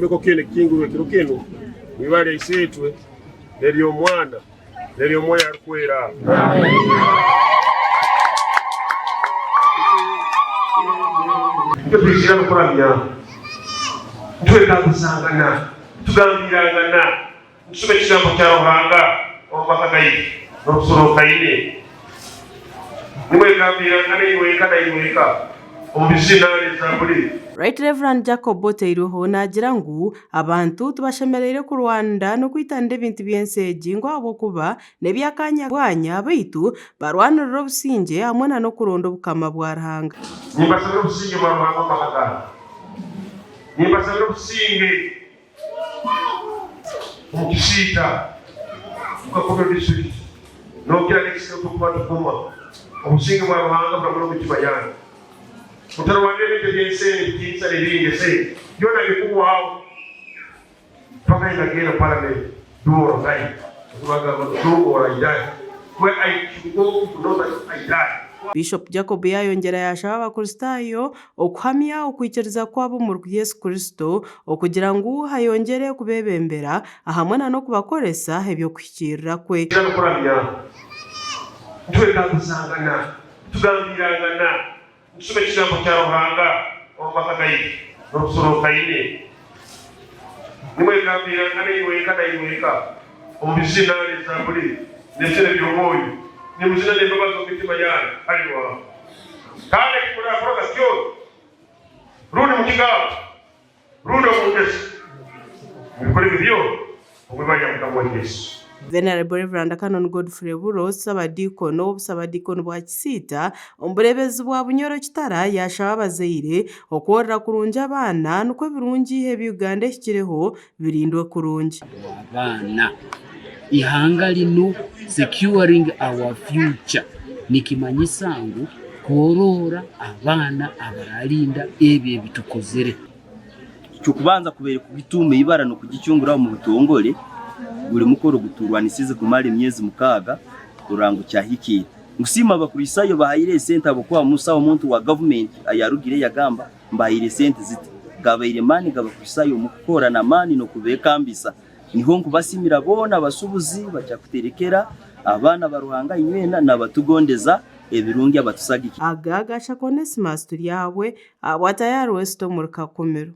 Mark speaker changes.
Speaker 1: Ekyombeko kinu kikingurwe ekiro kinu omu ibara lya Isiitwe n'ery'Omwana n'ery'Omwoyo Arukwera. Nikyo twizire hanu kuramya, nitwekaguzangana, nitugambirangana, nitushoma Ekigambo kya Ruhanga omu maka gaitu n'otusorrokaine. Nimwegambirangana inywenka na inywenka omu bizina n'ezaaburi.
Speaker 2: Right Rev. Jacob Oteirweho naagira ngu abantu tibashemereire kurwanira n'okwitanira ebintu by'ensi egi ngu ahabw'okuba n'eby'akaanya bwanya beitu barwanirire obusingye hamwe na n'okuronda obukama bwa Ruhanga.
Speaker 1: Nimbasabira obusinge bwa Ruhanga omu maka ganyu. Nimbasabira obusinge omu kisiita, omu Kakobe District, n'okukira n'ekisiika turikuba nituguma. Obusinge bwa Ruhanga buramure omu mitima yanyu. Mutarwanira ebintu eby'ensi enu, ebitiinisa n'ebindi, esente, byona bikuhwaho. Paka indagenda parliament do or die bagamba ngu do or I die where I should go if not I die.
Speaker 2: Bishop Jacob yaayongyera yaashaba Abakristaayo okuhamya okwikiriza kwabo omuri Yesu Kristo okugira ngu ayongyere kubeebembera ahamwe na n'okubakoresa eby'okuhikiirira kwe.
Speaker 1: Twija n'okuramya, nitwekaguzangana, nitugambirangana, nitushoma Ekigambo kya Ruhanga omu maka gaitu n'otusorrokaine. Nimwegambirangana inywenka na inywenka omu bizina n'ezaaburi n'ebizina eby'omwoyo, nimuzina n'embabazi omu mitima yaanyu hali Ruhanga. Kandi eki muraakoraga kyona, rundi mukigambo, rundi omu ngeso, mubikole ebi byona omu ibara lya Mukama waitu Yesu.
Speaker 2: Venerable Rev. Canon Godfrey Buro, Ssabadiikoni ow'obusabadiikoni bwa Kisiita omu bureebezi bwa Bunyoro Kitara yaashaba abazaire okworora kurungi abaana nikwo ebirungi ebi Uganda ehikireho birindwe kurungi.
Speaker 3: Abaana, eihanga rinu securing our future nikimanyisa ngu kworora abaana abararinda ebi ebitukozire.
Speaker 4: Eky'okubanza kubaire kugituuma eibara n'okugicungura omu butongore, guri mukoro oguturwanisize kumara emyezi mukaaga kurora ngu kyahikiira. Nkusiima Abakristaayo bahaire esente ahabw'okuba busaho muntu wa gavumenti ayarugire yagamba mbahaire esente ziti. Gabaire maani g'Abakristaayo omu kukora n'amaani n'okubekambisa. Niho nkubasiimira boona abasubuzi bakyakuterekera abaana ba Ruhanga inywena n'abatugondeza ebirungi abatusagikire.
Speaker 2: Aga gashaka Onesimus Turyahabwe ahabwa Tayari West omuri Kakumiro.